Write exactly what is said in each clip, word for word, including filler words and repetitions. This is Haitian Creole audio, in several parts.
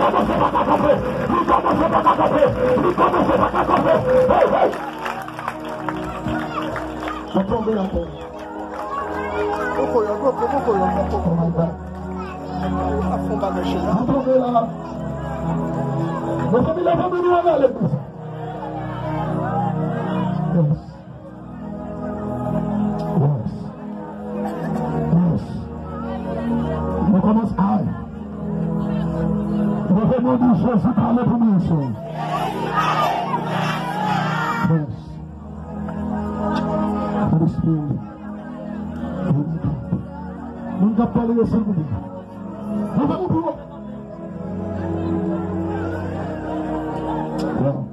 kòmanse pa ka kanpe. Li kòmanse pa ka kanpe. Li kòmanse pa ka kanpe. Hey, hey. Mwen tonbe atè. Poko yo, poko, poko yo, poko. Oh my God. Ap fè yon bagay chè la. Mwen tonbe la. Mezanmi, leve men nou ann ale. Yes. Yes. Yes. Nou kòmanse ale. Leve men nou, Jezi pale pou mwen, Senyè. Yes. Holy Spirit. Moun k ap pale yo, silvouplè. Leve nou pi wo. Wow.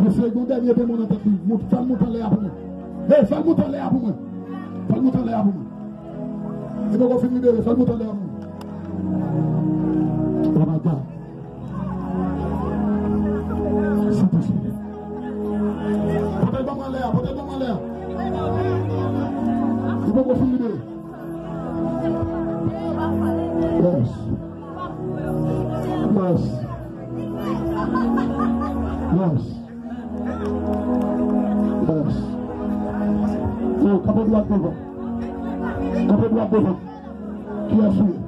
Mesye, yon dènye demon nan tèt li. Mout, fè l moute anlè a pou mwen. Hey, fè l moute anlè a pou mwen. Fè l moute anlè a pou mwen. Li poko fin libere, fè l moute anlè a pou mwen. Oh my God. Sentespri. Pote l ban mwen anlè a, pote l ban mwen anlè a. Li poko fin libere. Yes. Yes. Yes. Yes. Yo, kanpe dwat devan. Kanpe dwat devan. Kiyès ou ye?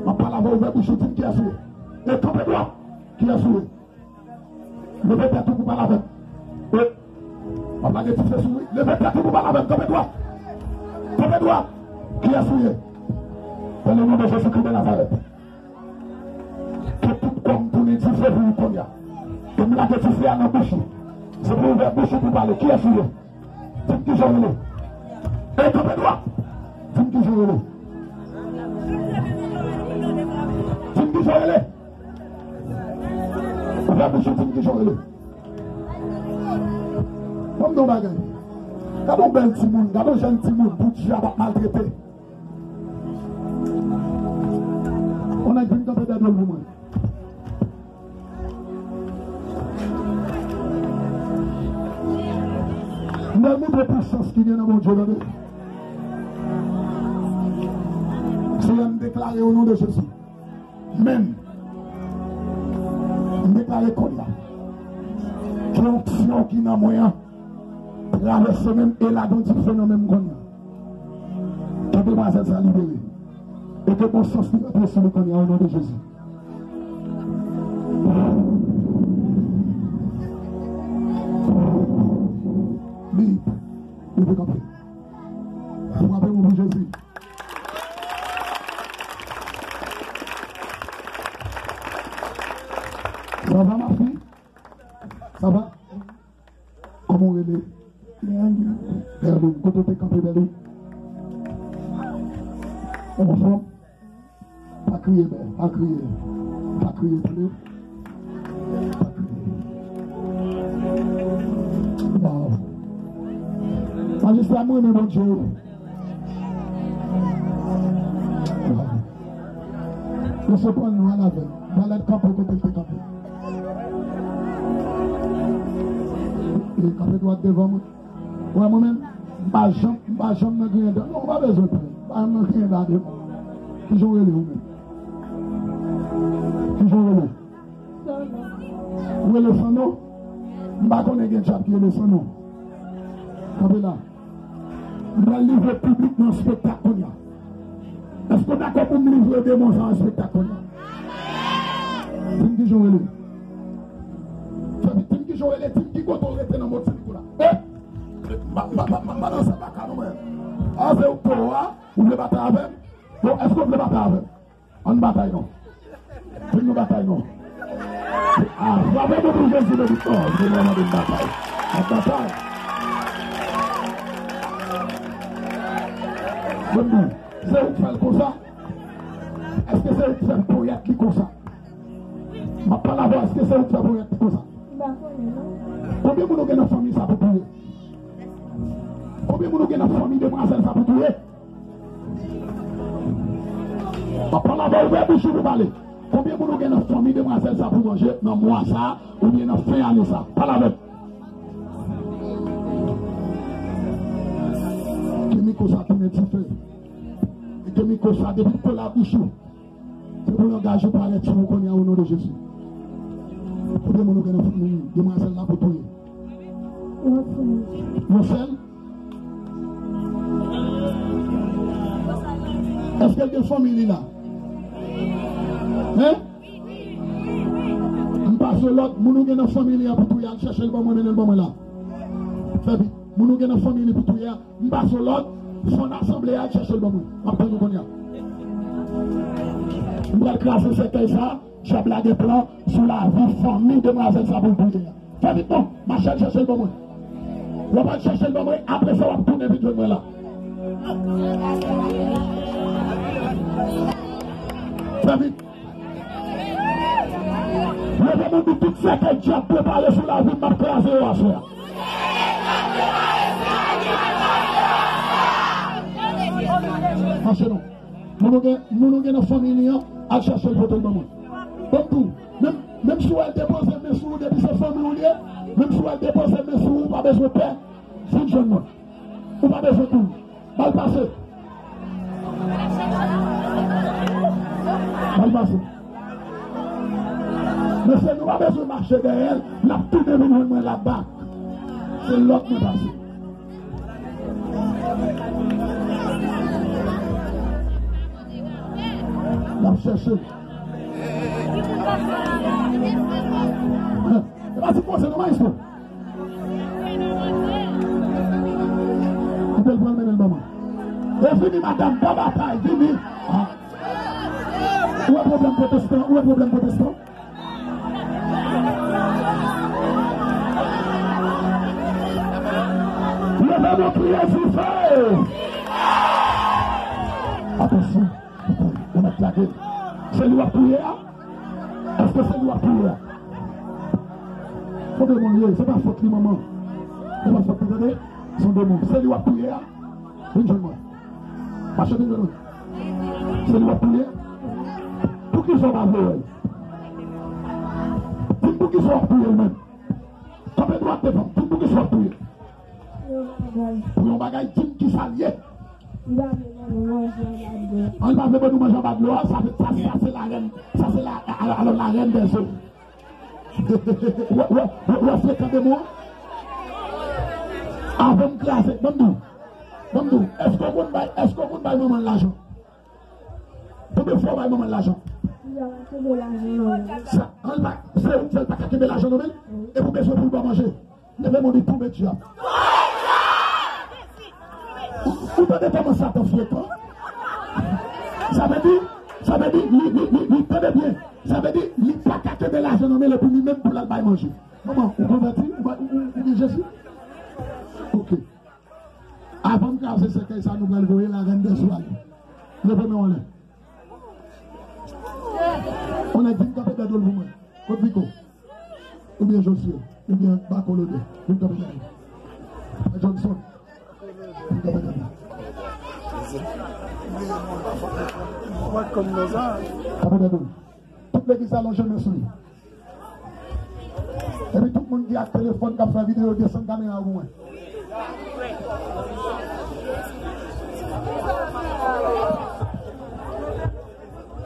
M ap pale avè w, ouvè bouch ou, di m kiyès ou ye. E kanpe dwat. Kiyès ou ye? Leve tèt ou pou pale avè m. E, w ap lage dife sou ou wi. Leve tèt ou pou pale avè m. Kanpe dwat. Kanpe dwat. Kiyès ou ye? Dans le nom de Jésus-Christ de Nazareth. Ke tout kò m tounen dife pou ou kounye a. Ke m lage dife a nan bouch ou. Se pou ouvè bouch ou pou pale. Kiyès ou ye? Di m kijan w rele. Ey, kanpe dwat. Di m kijan w rele. Di m kijan w rele. Ouvè bouch ou, di m kijan w rele. Ban m di w yon bagay. Gade yon bèl timoun, gade yon jèn timoun pou dyab ap maltrete. Yon nèg vin kanpe dèyè l pou mwen. Sèl montre pisans ki gen nan Bondye, tande. Seyè, m deklare o non de Jezi. Men, m deklare kounye a ke onksyon ki nan mwen an travèse men m e ladan dife nan men m kounye a. Ke demwazèl sa libere. E ke bon sans li rantre sou li kounye a, o non de Jezi. Li, li pou kanpe. Frape mwen pou Jezi. Sa va, ma fille? Sa va? Kòman w rele? Berline. Berline, kote w te kanpe, Berline? Ou anfòm? Pa kriye, bè, pa kriye. Pa kriye, tande. Pa kriye. Wow. Majistra, mwen renmen Bondye. Wow. Mesye, pran nou al avè l. Pral al kanpe kote l te kanpe. E kanpe dwat devan mwen. Wè mwen menm, m pa janm, m pa janm nan griyen dan. Non, ou pa bezwen pè. M pa janm nan griyen dan de mwen. Kijan w rele ou menm? Kijan w rele? Ou rele San Non? M pa konnen gen dyab ki rele San Non. Kanpe la. M pral livre piblik nan spektak kounye a. Èske w dakò pou m livre demon sa an spektak kounye a? Di m kijan w rele. Fè vit, di m kijan w rele, di m ki kote w rete nan Matinik la. Eh! Ma, ma, ma, ma, madan sa baka nou menm. A se ou k toro a, ou vle batay avè m? Bon, èske w vle batay avè m? Ann batay non. Vin nou batay non. A, frape mwen pou Jezi de viktwa. Senyè mande m batay. Ann batay. Mwen di, se ou k fè l konsa? Èske se ou k fè l ponyèt li konsa? M ap pale avè w, èske se ou k fè ponyèt li konsa? M pa konnen non. Konbyen moun ou gen nan fanmi sa pou touye? Konbyen moun ou gen nan fanmi demwazèl sa pou touye? M ap pale avè w, ouvè bouch ou pou pale. Konbyen moun ou gen nan fanmi demwazèl sa pou manje nan mwa sa oubyen nan fen ane sa? Pale avè m. Ke mikwo sa tounen dife. E ke mikwo sa depi l kole a bouch ou. Se pou langaj ou parèt sou ou kounye a, o non de Jezi. Konbyen moun ou gen nan fanmi demwazèl la pou touye? Yon sèl. Yon sèl? Èske l gen fanmi li la? Hein? M pase lòd, moun ou gen nan fanmi li an pou touye, al chèche l ban mwen, mennen l ban mwen la. Fè vit. Moun ou gen nan fanmi li pou touye a, m pase w lòd, fon asanble a, al chèche l ban mwen. M ap tann ou kounye a. M pral kraze sèkèy sa, dyab la gen plan sou lavi fanmi demwazèl sa pou l touye a. Fè vit non, mache al chèche l ban mwen. W ap al chèche l ban mwen, apre sa w ap tounen vin jwenn mwen la. Fè vit. Leve men nou, tout sèkèy dyab prepare sou lavi m, m ap kraze yo aswè a. Mache non. Moun ou gen, moun ou gen nan fanmi li an, al chèche l pote l ban mwen. Ban m di w, menm, menm si w al depoze men sou ou, depi se fanmi w li ye, menm si w al depoze men sou ou, ou pa bezwen pè, vin jwenn mwen. Ou pa bezwen kouri. Ba l pase. Ba l pase. Mesye, nou pa bezwen mache dèyè l. L ap tounen vin jwenn mwen la bak. Se lòd mwen pase. L ap chèche. E pa ti koze non, maestro. Kite l pran l mennen l ban mwen. E vini, madanm, pa batay, vini. Ah. Ou wè pwoblèm pwotestan? Ou wè pwoblèm pwotestan? Leve men w, kriye, sife! Atansyon, ou mèt lage l. Se li w ap touye a? Èske se li w ap touye a? Yon demon li ye, se pa fòt li, manman. Se pa fòt li, tande? Se yon demon. Se li w ap touye a? Vin jwenn mwen. Mache vin jwenn mwen. Se li w ap touye? Poukisa w pa vle wè l? Di m poukisa w ap touye l menm? Kanpe dwat devan m. Di m poukisa w ap touye l? Pou yon bagay, di m ki sa l ye. Li pa vle ban nou manje anba dlo a. An, li pa vle ban nou manje anba dlo a, sa, sa, sa se la rèn, sa se la, alò, alò, la rèn dè zo. Wè, wè, wè, wè frekan demon an. Avan m kraze, ban m di w, ban m di w, èske w konn bay, èske w konn bay manman l lajan? Konbyen fwa w bay manman l lajan? Li pa ka kenbe lajan nan men l. Sa, an, li pa, se ou sèl pa ka kenbe lajan nan men l? Epi w bezwen pou l ba w manje. Leve men w, di, tonbe dyab. Ou, ou tande kòman Satan frekan? Sa vle di, sa vle di, li, li, li, li, tande byen. Sa vle di, li pa ka kenbe lajan nan men l epi li menm pou l al bay manje. Manman, ou konvèti? Ou, ou, ou, ou gen Jezi? Ok. Avan m kraze sèkèy sa, nou pral voye la rèn dè zo ale. Leve men w anlè. On nèg vin kanpe dèyè do l pou mwen. Kot Viko? Oubyen Josye? Oubyen Bako Lode? Vin kanpe dèyè do l. Johnson. Vin kanpe dèyè do l. Kanpe dèyè do l. Tout legliz la lonje men sou li. Epi tout moun ki ak telefòn k ap fè videyo, desann kamera pou mwen.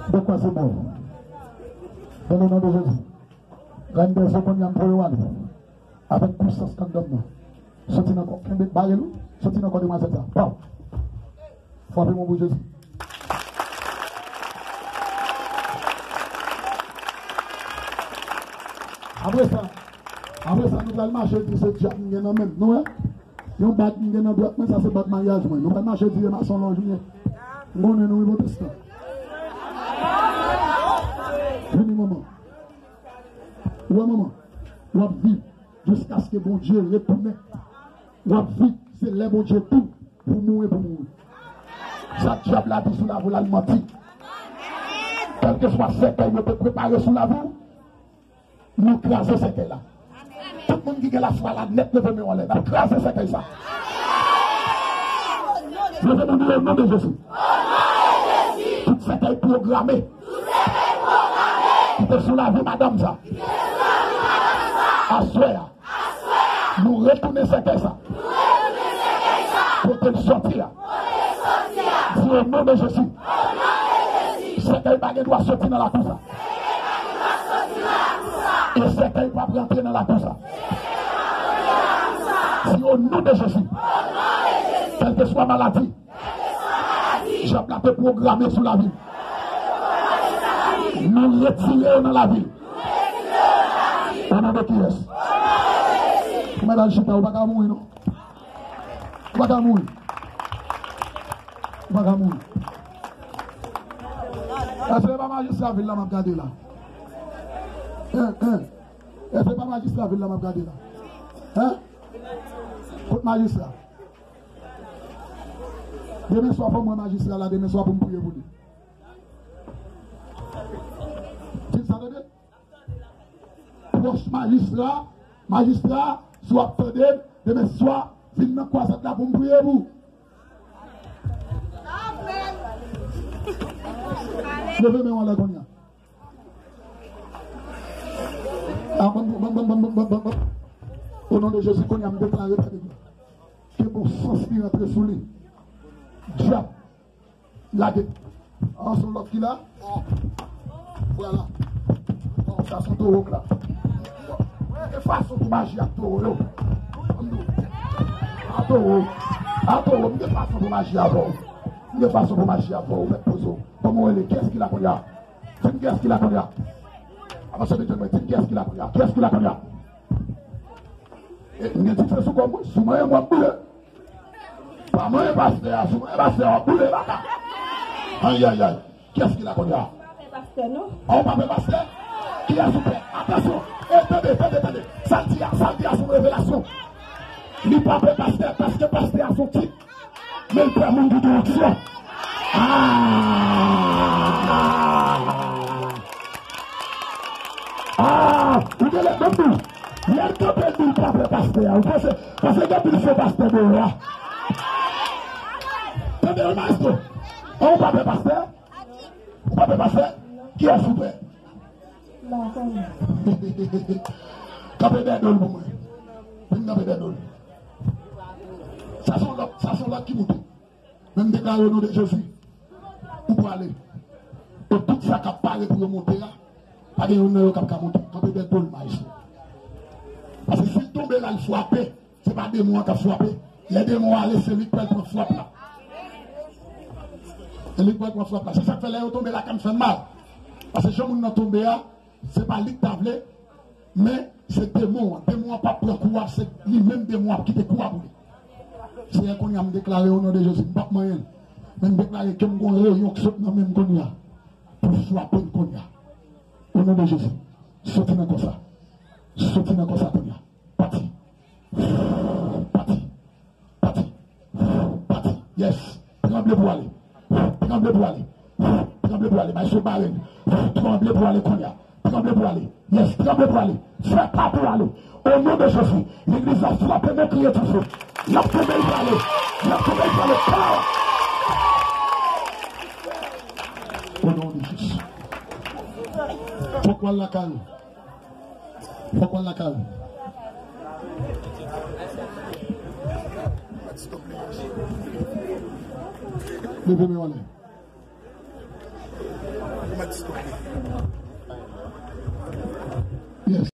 Dekwa se bon. Dans le nom de Jésus. Rèn dè zo, kounye a m voye w ale. Avèk pwisans k anndan m nan. Soti nan kò, kenbe, bare l wi. Soti nan kò demwazèl sa. Paw. Frape men w pou Jezi. Apre sa, apre sa, nou pral mache di se dyab m gen nan men m. Nou wè? Yon bag m gen nan dwèt mwen, sa se bag maryaj mwen. Nou pral mache di e mason lonj mwen. M konnen nou wi pwotestan. Vini manman. Ou wè manman? W ap viv jiskaske Bondye retounen. W ap viv, se lè Bondye di w pou mouri, pou mouri. Sa dyab la di sou lavi w la, l manti. Kèlkeswa sèkèy yo te prepare sou lavi w, nou kraze sèkèy la. Tout moun ki gen lafwa la nèt, leve men w anlè. N ap kraze sèkèy sa. Leve men w, di, o non de Jezi. Tout sèkèy pwograme ki te sou lavi madanm sa. Aswè a, nou retounen sèkèy sa. Kote l soti a. Di, o non de Jezi. Sèkèy pa gen dwa soti nan lakou sa. E sèkèy p ap rantre nan lakou sa. Di, o non de Jezi. Kèlkeswa maladi dyab la te pwograme sou lavi m, nou retire yo nan lavi l. O non de kiyès? Ou mèt al chita, ou pa ka mouri non. Ou pa ka mouri. Ou pa ka mouri. Èske se pa majistra vil la m ap gade la? Hein, hein. Èske se pa majistra vil la m ap gade la? Hein? Kot majistra? Demen swa fò m wè majistra la, demen swa pou m priye pou li. Di sa tande? Pwòch majistra, majistra, si w ap tande m, demen swa, vin nan kwazad la pou m priye pou ou. Leve men w anlè kounye a. Ah, ban m, ban m, ban m. O non de Jezi, kounye a m deklare tande m. Ke bon sans li rantre sou li. Dyab. Lage. An, se yon lòt ki la. Vwala. Bon, sa se yon towo k la. Gen fason pou maji ak towo yo. A towo. A towo, m gen fason pou maji avè w. M gen fason pou maji avè w. Ou mèt poze w. Kòman w rele? Kiyès ki la kounye a? Di m kiyès ki la kounye a. Avanse vit, di m kiyès ki la kounye a. Kiyès ki la kounye a? E, m gen dife sou kò m, wi. Si w manyen m, w ap boule. Pa manyen pastè a, si w manyen pastè a, w ap boule baka. Ayayay. Kiyès ki la kounye a? Pastè, non? An, w pa pè pastè? Kiyès ou pè? Atansyon. E, tande, tande, tande. Sa l di a, sa l di a, se yon revelasyon. Li pa pè pastè, paske pastè a se yon tit. Men l pè moun ki gen onksyon. Ah! Ah! Ou gen lè, ban m di w, lè l kanpe, l di l pa pè pastè a. Ou panse, paske gen anpil fo pastè deyò a. Tande, maestro. An, ou pa pè pastè? Ou pa pè pastè? Kiyès ou pè? Kanpe dèyè do l pou mwen. Vin kanpe dèyè do l. Sa se yon lòt ki moute. Men m deklare o non de Jezi, ou prale. E tout sa k ap pare pou yo monte a, pa gen youn nan yo k ap ka monte. Kanpe dèyè do l, maestro. Paske si l tonbe la, l frape, se pa demon an k ap frape. Lè demon an ale, se li k pral pran frap la. Se li k pral pran frap la. Se sa k fè lè yo tonbe la, kan fè mal. Paske jan moun nan tonbe a, se pa li k ta vle, men se demon an. Demon an p ap pran kou a, se li menm demon an ap kite kou a pou li. Seyè, kounye a m deklare o non de Jezi, m p ap manyen l. Men m deklare ke m gon reyon k sot nan men m kounye a pou frape m kounye a. O non de Jezi, soti nan kò sa. Soti nan kò sa kounye a. Pati. Pati. Pati. Pati. Yes. Tranble pou ale. Tranble pou ale. Tranble pou ale. Bay sou bare l. Tranble pou ale kounye a. Tranble pou ale. Yes. Tranble pou ale. Fè pa pou ale. O non de Jezi. Legliz la frape men kriye dife. L ap tonbe, l prale. L ap tonbe, l prale. Pow! O non de Jezi. Fòk w al lakay ou. Fòk w al lakay ou. Leve men w anlè. Yes.